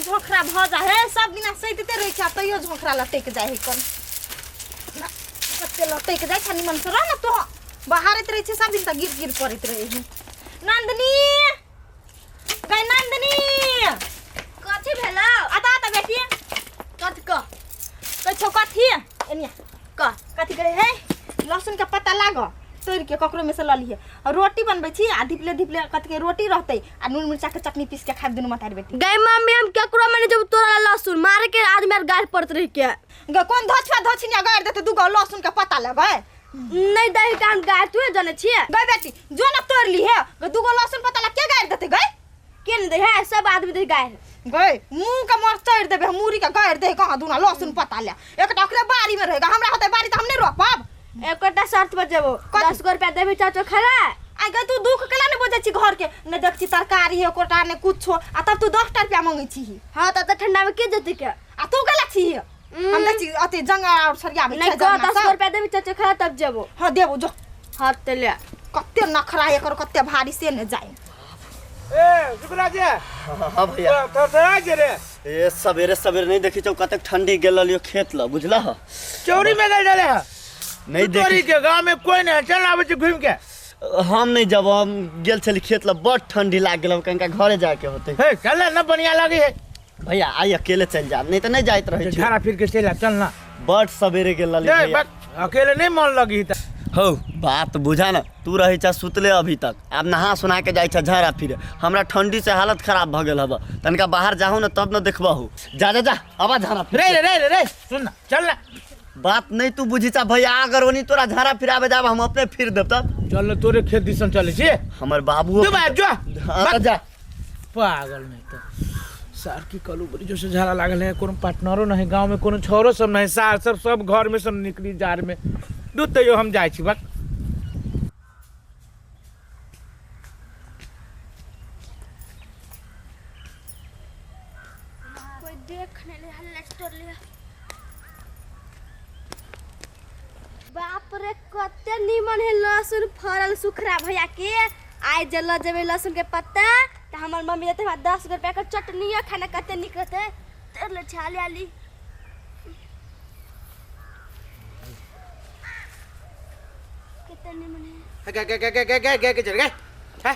झोखरा भऽ जाइ है सब दिना सैतते रहै छै आ तैयो झोखरा लटकि जाइ है कन कते लटकि जाइ छै निमन से रह ने तो बहारैत रहै छै सब दिन तऽ गिर गिर पड़ैत रहै है। नंदनी गै नंदनी, कथी भेलौ? आता आता बेटी। कथी कह? कहै छौ कथी एनिया कह। कथी कहै है? लहसुन के पत्ता लाग तोड़ के ककरो में से लऽ लिहे, रोटी बनबै छी आ धिपले धिपले कथी के रोटी रहतै आ नून मिर्चा के चटनी पीस के खाबि दुनू मतारी बेटी। गै मम्मी, हम केकरो में जब तोरा लहसुन मारे के आदमी आर गाड़ पड़त रही के। गे कोन धछुआ धछिनिया गाड़ि देतै दूगो लहसुन के पत्ता लेबै? नहीं दही के हम गाड़ तू जाने छिए। गै बेटी जो ना तोड़ लिहे, गे दूगो लहसुन पत्ता ला के गाड़ि देतै गै? के नहीं दही है, सब आदमी दही गाड़। गै मुंह के मर चढ़ देबै हम, मूड़ी के गाड़ि दे कहाँ दूना लहसुन पत्ता ले। एकटा ओकरे बाड़ी में रहेगा, हमरा होतै बाड़ी तऽ हम नहीं रोपब। एकोटा शर्त पर जेबो। कथी? 10 गो रुपया देबी चाचो खेला। आइ गै तू दुख केला ने बुझै छी घर के, ने देख छी तरकारी एकोटा ने कुछो, आ तब तू 10टा रुपया मंगै छी। हाँ तब तऽ ठंडा में के जेतै के? आ तू गेला छी? हम देख छी अथी जंगल और सरियाबै नहीं छै कह, जंगल 10 गो सब। रुपया देबी चाचो खेला तब जेबो। हाँ देबो जो। हाँ तऽ ले। कते नखरा एकर, कते भारी से ने जाय। ए शुक्ला जी। हाँ भैया। तो तो जे रे। ए सवेरे सवेरे नहीं देखी चौ कतेक ठंडी गेल रहलियो खेत ल, बुझला ह? चौरी में गल डले है नहीं तोरी देखी के गांव में कोई नहीं है, चल आवे छी घूम के। हम नहीं जब हम गेल छली खेत ल, बड़ ठंडी लाग गेल, कनिका घरे जाके होते। हे चल ना, बढ़िया लगी है। भैया आई अकेले चल जा, नहीं तो नहीं जाइत रहे छी। झाड़ा फिर के चल आ, चल ना। बड़ सवेरे गेल रहली ए, भैया। बस, अकेले नहीं मन लगी त। हौ बात बुझा ना, तू रहे छा सुतले अभी तक, आब नहा सुना के जाइ छा झाड़ा फिरे, हमरा ठंडी से हालत खराब भ गेल हब, तनिका बाहर जाहू ना तब ना देखबहू। जा जा जा आबा झाड़ा फिर। रे रे रे रे रे सुन ना, चल ना। बात नहीं तू बुझी चा भैया, अगर ओनी तोरा झाड़ा फिरावे जाब हम अपने फिर देब तब। चल ना, तोरे खेत दिसन चले छी। हमर बाबू तू बाहर जो। हाँ त जा। पागल नहीं तो सार की कलू बड़ी जो से झाड़ा लागल है, कोनो पार्टनरो नहीं गांव में, कोनो छोरो सब नहीं, सार सब सब घर में सब निकली जार में दूध तैयो हम जाइ छी बस। कोई देख नहीं ले, हल्ला तोड़ लिया। बाप रे कते नीमन है लहसुन फरल सुखरा भैया के। आइ जे लऽ जेबै लहसुन के पत्ता तऽ हमर मम्मी देतै हमरा 10 गो रुपया के चटनियो खाना कते नीक रहतै। तोड़ ले छै हाली हाली। कते नीमन है। गे गे गे गे गे गे गे गे चल गे है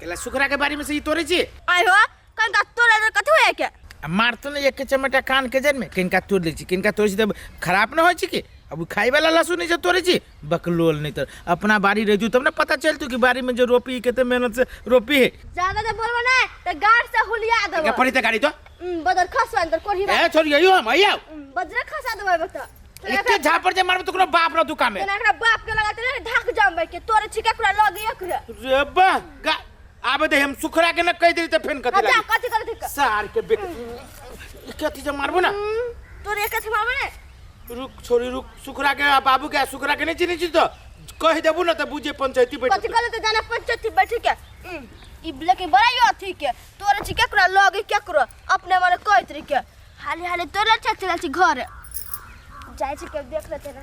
केला सुखरा के बारे में से ई तोरे छी। आइ हो कनका तोड़े दे कथी होय के? आ मारतो ने एक चमेटा कान के जर में, किनका तोड़ लै छी किनका तोड़ छी तब खराब न होय छी कि? अब खाए वाला लहसुन नहीं जो तोड़े छी बकलोल, नहीं तो अपना बाड़ी रह तब ना पता चलतू कि बाड़ी में जो रोपी कते मेहनत से रोपी है। ज्यादा जे बोलबो नै त गाड़ से हुलिया देबो। क्या पड़ी त गाड़ी तो बदर खसवा अंदर कोढ़ी ए छोड़ यही हम आइयो। बजरे खसा देबो बता। एके झापड़ जे मारबो तो कोनो बाप रह दुकान में। तेना एकरा बाप के लगाते रे ढाक जमबै के तोरे छिका पूरा लग एक रे। रे बा गा आबे दे हम सुखरा के न कह देली त फेन कथि जा लागी कथि करथि क? सार के बेट कथि जे मारबो ना। तोरे एक मारबो ने। रुक छोरी रुक, सुखरा के आ बाबू के आ सुखरा के नहीं चिन्है छी तो कह देबू ना त बुझे पंचायती बैठ। कथि कहले त जाना पंचायती बैठ के। ई लेकिन बड़ा यो अथी के तोरे छी केकरा लगे केकरो अपने मने कहत रही के हाली हाली तोरे चल चल छी घर जाइ छी के देख लेते ना।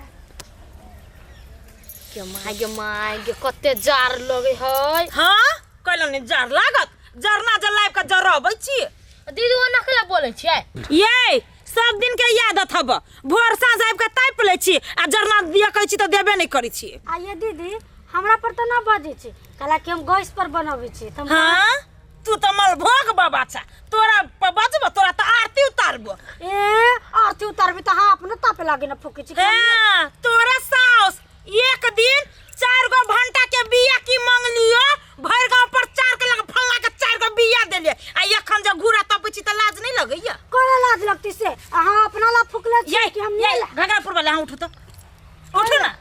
के my गे my गे कते जार लगे है। हाँ कहलहुँ ने जार लागत, जरना जलाइब के जरबै छी। दीदी ओना केला बोलै छियै? ये सब दिन के आदत हब, भोर साँझ आबि के तापि लै छी आ जरना दिअ कहै छी तऽ देबे नहि करै छी। आ ये दीदी हमरा पर तऽ ना बजै छै, कहला कि हम गैस पर बनबै छी तऽ हम हाँ तू तऽ मलभोग बाबा छा, तोरा पर बजबो तोरा तऽ आरती उतारबो। ए आरती उतारबी तऽ अहाँ अपनो तापे लागे ना फूकै छी। हाँ तोरा साउस एक दिन 4 गो भंटा के बिया की मंगलियो, भरि गांव पर 4 के लग फल्ला के 4 गो बिया देलिए, आ एखन जे घूरा तपै छी तऽ लाज नहीं लगैया? कोना लाज लगती से, अहाँ अपना ला फूकले छी ये कि हम ये नहीं ला? घाघरापुर वाला, अहाँ उठू तो उठू ना,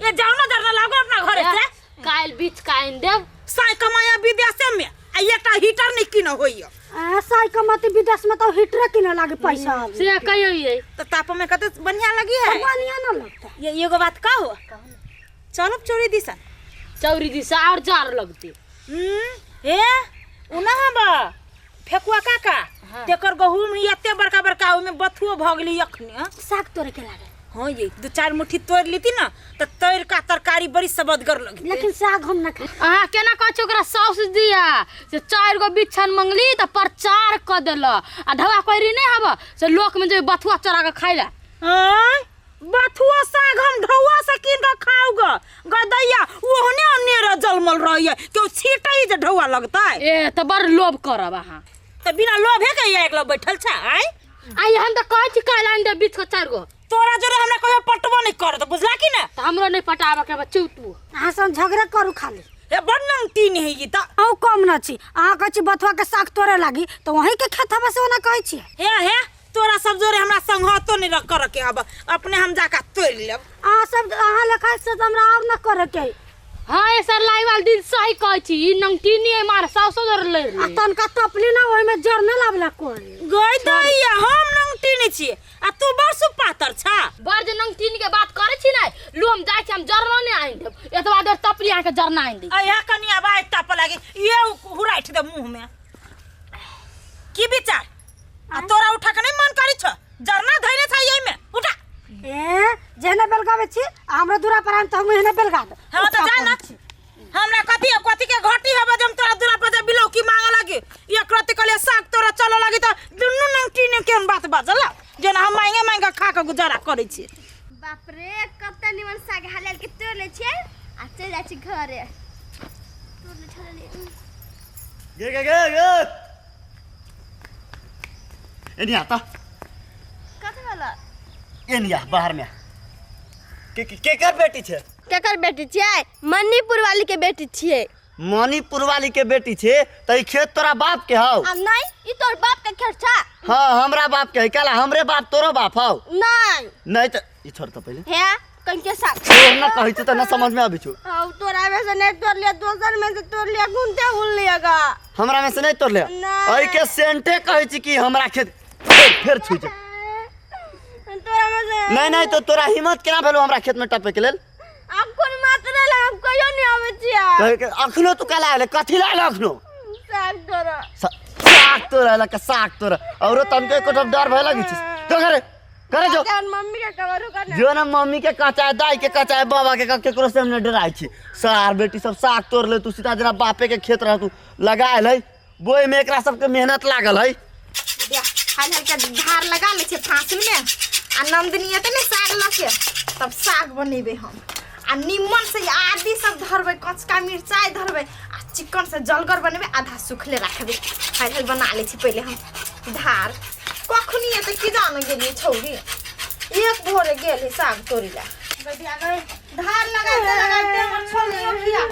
ये जाओ ना जरना लागो अपना घरे से। काल्हि बीच काइन देब। साय कमाया विदेशे में आ एकटा हीटर नहीं किन होइया। आ, साय कमाती विदेश में तो हीटर किने लागे पैसा आबे। से कहियो ये तो ताप में कते बढ़िया लगी है। बढ़िया ना लगता। ये एगो बात कहो, चलो चोरी दिशा। चौरी दिशा और जार लगती। ए उना हबा फेकुआ काका। हाँ। तेकर गहूम ही एते बड़का बड़का ओमे बथुओ भ गेली अखने। साग तोड़े के लागे। हाँ ये दू चार मुट्ठी तोड़ लेती ना तो तोड़ का तरकारी बड़ी सबदगर लगी। लेकिन साग हम ना खाई। अहाँ केना कहै छी ओकरा साउस दिया से 4 गो बिछन मंगली तऽ प्रचार कऽ देल आ ढवा कोइरी नहि हब से लोक में जे बथुआ चोरा के खाइ ला। आँय, बथुआ साग हम ढौआ से कीन के खाऊ ग गदैया, ओहने अनेरा जलमल रहैया, केओ छीटै जे ढौआ लगतै। ए तऽ बड़ लोभ करब अहाँ। तऽ बिना लोभे के एक लग बैठल छ। आँय आइ हम तऽ कहै छी काल्हि आनि दे बीच के 4 गो। तोरा जोरे हमरा कहियो पटबो नहीं करत, बुझला कि ना? तऽ हमरो नहीं पटाबऽ के बा, चुप। अहाँ सब झगड़ा करू खाली। ए बड़ नंगटी नहीं है ई तऽ। अहूँ कम न छी, अहाँ कहै छी बथुआ के साग तोड़े लागी तऽ वहीं के खेत हबे से ओना कहै छी। हे हे तोरा सब जोरे हमरा संगतो नहीं रख कर के अब अपने हम जाके तोड़ लेब। अहाँ सब अहाँ लेखा से तऽ हमरा और न करे के है। हाँ ये सर लाई वाल दिन सही कहै छी, ई नंगटी नहीं है मार साउसो जोरे लड़ आ ले। तनका तपली ना ओहिमे जर न लाबला कोई। गई दैया हम नंगटी नहीं छी आ तू बड़ सुपातर छा। बड़ जे नंगटीन के बात करै छी ने लोम जाइ छी हम जरना नहीं आनि देब, एतबा देर तपली अहाँके जरना आनि दै। अइहा कनी आब आइ तप लागी ये हुराठि दे मुँह में। की विचार आ तोरा उठा के नहीं मन करै छ? जरना धैने छ एहि में उठा। ए जेहने बेलगाबै छी आ हमरा दूरा पर आएम तऽ हम एहने बेलगा देब। हाँ तऽ जा ना, हमरा कथी कथी के घटी हबे जे हम तोरा दूरा पर जे बिलौकी मांगे लागी। एक रति कहलिए साग तोरा चले लागी तऽ दुनू नंगटी ने केहन बात बाजल जेना हम मांगे मांगे खा के गुजारा करै छी। बाप रे कते निमन साग हाल के तोड़ ले छियै आ चलि जाइ छी घरे। तोड़ ले छलै। गे गे गे गे एनी आता कथी वाला? एनी आ बाहर में। के के केकर बेटी छे? केकर बेटी छियै? मणिपुर वाली के बेटी छियै। मणिपुर वाली के बेटी छे त ई खेत तोरा बाप के हौ? आ नहीं, ई तोर बाप के खेत छा। हाँ हमरा बाप के है, काला हमरे बाप तोरो बाप हौ? नहीं। नहीं त ई छोड़ त पहिले। हे कंके साथ छोड़ ना कहै छी त ना समझ में आबै छौ। हौ तोरा में से नहीं तोड़ लिया, दोसर में से तोड़ लिया, घूमते उड़ लिया हमरा में से नहीं तोड़ लिया। नहीं। एहि के सेंटे कहै छी कि हमरा खेत फेर छुइ जा। तोरा में से नहीं नहीं तो तोरा हिम्मत केना भेलो हमरा खेत में टपे के लेल? आब कोन मात रहले हम कहियो नहीं आबै छियै। कहे के अखनो तू काला आले कथी लाल अखनो? साग तोरा। साग तोरा लका साग तोरा औरो तनके कोठब डर भय लगै छै। तो घरे घरे जो। जान मम्मी के कवर कर ना। जो ना मम्मी के कचाए दाई के कचाए बाबा के केकरो से हम नहीं डराइ छी। सार बेटी सब साग तोड़ ले तू सीधा जना बापे के खेत रह तू लगायल है बोए में एकरा सबके मेहनत लागल है। हाल हाल के धार लगा ले छे फांसी में आ नंदनी एते ने साग लके तब साग बनेबे हम आ निमन से आदि सब धरबे, कचका मिरचाई धरबे आ चिकन से जलगर बनेबे, आधा सुखले राखबे। हाल हाल बना ले छी पहिले हम धार। कखनी एते की जान गेली छौरी, एक भोरे गेली साग तोड़िला। धार लगाते लगाते हमर छौरी ओखिया।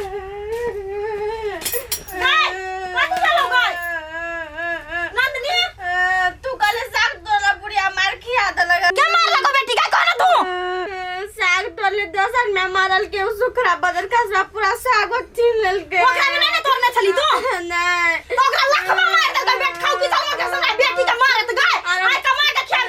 गाय कथी भेलौ गाय? नंदनी तू कहले साग तोड़ला बुढ़िया मार खिया देलक। के मारलको बेटी का कहना तू? साग तोड़ले दोसर में मारल के सुखरा बदल का पूरा साग छीन लेलके। ओकरा में नहीं तोड़ने छली तू? नहीं। तो ओकरा लखवा मार देलकै बेट खाऊ की जानो के समय बेटी के मारत गाय। आइ कमा के खेल।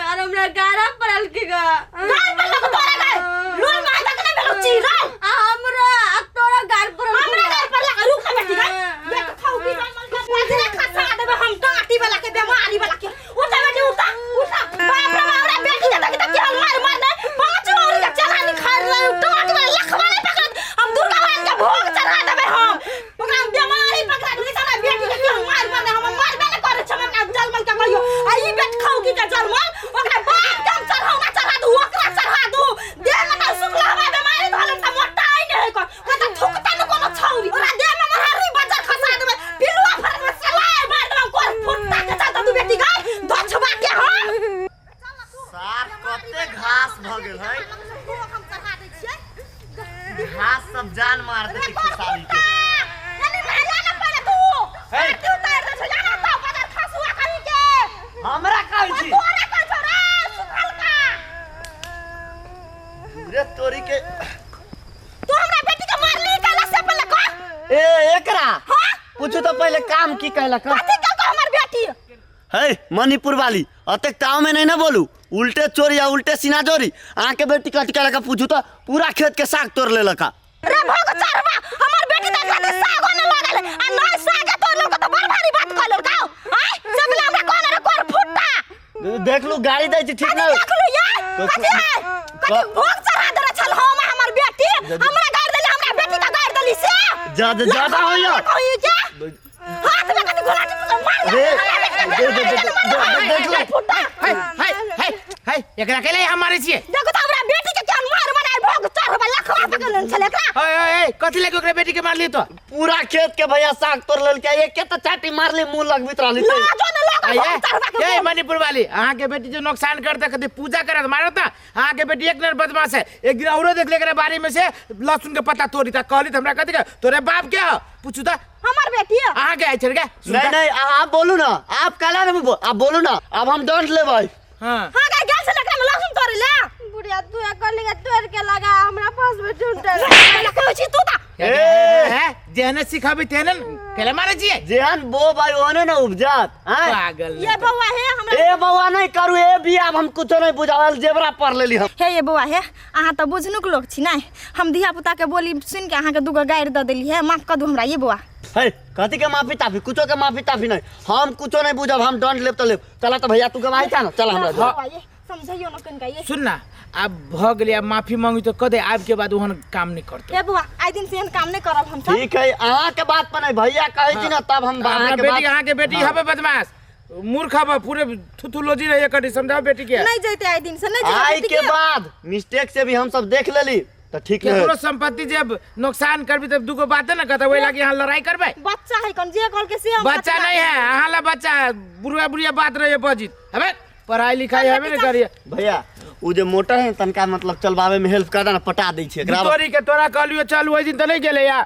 और हमरा गारा पड़ल के गा। गार पड़ल तोरा गाय। लोल मार तक नहीं भेलो चीरल। आ हमरा आ तोरा गार पड़ल। हमरा गार पड़ल रुक बेटी गाय। बेट खाऊ की जानो के बजरा खसा देबे हम टाटी वाला के बेमारी वाला के। उठा बेटी उठा उठा। बाप रे बाप रे बेटी के देखि त केहन मार मार दे। पांच औरी के चला निखार ले टाटी वाला लखवा नहीं पकड़त। हम दुर्गा भगवान के भोग चढ़ा देबे हम। ओकरा बेमारी पकड़ा दे साला बेटी के केहन मार मार हम मारबे न करे छ हमरा जलमल के कहियो। आ ई बेट खाऊ की के जलमल ओकरा बाप के हम चढ़ाऊ ना चढ़ा दू ओकरा चढ़ा दू। देह में त सुखला हवा बेमारी धले त मोटा आइ नै है को। त थुकता न कोनो छौरी। ओकरा देह में मरहरी बजर खसा देबे पिलुआ फरक में सलाय मार देबे कोर फुट्टा के चलता तू बेटी गाय दछबा के हम। साफ कते घास भ गेल है। हम चढ़ा दै छियै। घास सब जान मार देते खेसारी के। चली भाजा ना पहिले तू। आरती उतार दे छौ जाना त बजर खसुआ कहीं के। हमरा कहै छी। तोरा कहै छौ रे सुखल का। रे तोरी के तू हमरा बेटी के मारली कहला से पहिले कह। ए एकरा हां पूछू तो पहिले काम की कहला का? कथी कहलको हमर बेटी? है मणिपुर वाली अतेक ताव में नहीं ना बोलू, उल्टे चोरी या उल्टे सीना चोरी। आके बेटी कथी कहला का पूछू तो पूरा खेत के साग तोड़ लेलका। रे भोग चरवा हमर बेटी त खाते सागो न लागल आ न सागे तोड़ लेलको त बड़ भारी बात कहलको। आय सब हमरा कोन रे कोर फुट्टा। देख लू गाड़ी दै छी ठीक ना। देख लू यार कथी है कथी भोग चढ़ा देले छल हम हमर बेटी हमरा गाड़ देली हमरा बेटी के गाड़ देली से ज्यादा ज्यादा होइया कहियो के हाथ में कथी घोड़ा मार रे दे दे दे देख लू। हाय हाय हाय हाय एकरा के लिए हम मारै छियै। देखो त हमरा बेटी के केहन मार बनाए भोग चढ़बा लखवा तक गेलन छल एकरा। ओए ओए ओए कथी लेके ओकरा बेटी के मारली तो? पूरा खेत के भैया साग तोड़ लेलकै एक के त चाटी मारली मुंह लगबित रहली। लाजो न लगा भोग चढ़बा के। ए मणिपुर वाली अहाँ के बेटी जो नुकसान करता कथी पूजा करत मारत ना। अहाँ के बेटी एक नर बदमाश है। एक दिन औरो देख ले एकरा बाड़ी में से लहसुन के पत्ता तोड़ी ता कहली त हमरा कथी के तोरे बाप के हो पूछू त हमर बेटी है। अहाँ के आइ छल के नहीं नहीं आप बोलू ना आप काला ना आप बोलू ना अब हम don't लेबै। हां हां गा गेल छल एकरा में लहसुन तोड़े ले। बुढ़िया तू कर लेगा तोड़ के लगा हमरा पास में झुंडल कहै छी तू त ए जेहने सिखाबी तेहने केला मारै छियै जेहन बो भाई ओहने ना उपजात हैं। पागल ये बौआ हे हमरा ए बौआ नहीं करू ए भी अब हम कुछो नहीं बुझावल जेबरा पर लेली हम। हे ये बौआ हे अहाँ तऽ बुझनुक लोक छी नै हम धिया पुता के बोली सुनि के अहाँके दूगो गारि दऽ देली हे माफ कऽ दू हमरा ये बौआ। हे कथी के माफी ताफी कुछो के माफी ताफी नहीं हम कुछो नहीं बुझब हम don't लेब तो लेब। चला तो भैया तू गवाही था ना चला हमरा बौआ ये समझैयो न कनिका ये। सुन ना अब भ गेलै अब माफी मांगी तो कदे आब के बाद ओहन काम नहीं करते। हे बौआ आइ दिन से एहन काम नहीं करब हम सब। ठीक है अहाँ के बात पर नहीं भैया कहै छी ना तब हम अपना बेटी अहाँ के बेटी हबे बदमाश मूर्ख हबे पूरे थुथुलोजी रहे करी समझाओ बेटी के। नहीं जैते आइ दिन से नहीं जैते आई के बाद मिस्टेक से भी हम सब देख लेली तो ठीक है। केकरो संपत्ति जब नुकसान करबी तब दुगो बात ना कहता वही लागी यहाँ लड़ाई करबे। बच्चा है कौन जे कहल के से हम बच्चा नहीं है अहाँ ला बच्चा है बुढ़िया बुढ़िया बात रहे बजित हबे पढ़ाई लिखाई हबे ना करिए। भैया उ जे मोटर है तनका मतलब चलबावे में हेल्प कर देना पटा दै छी एकरा। तोरी के तोरा कहलियो चल ओहि दिन त नहीं गेले या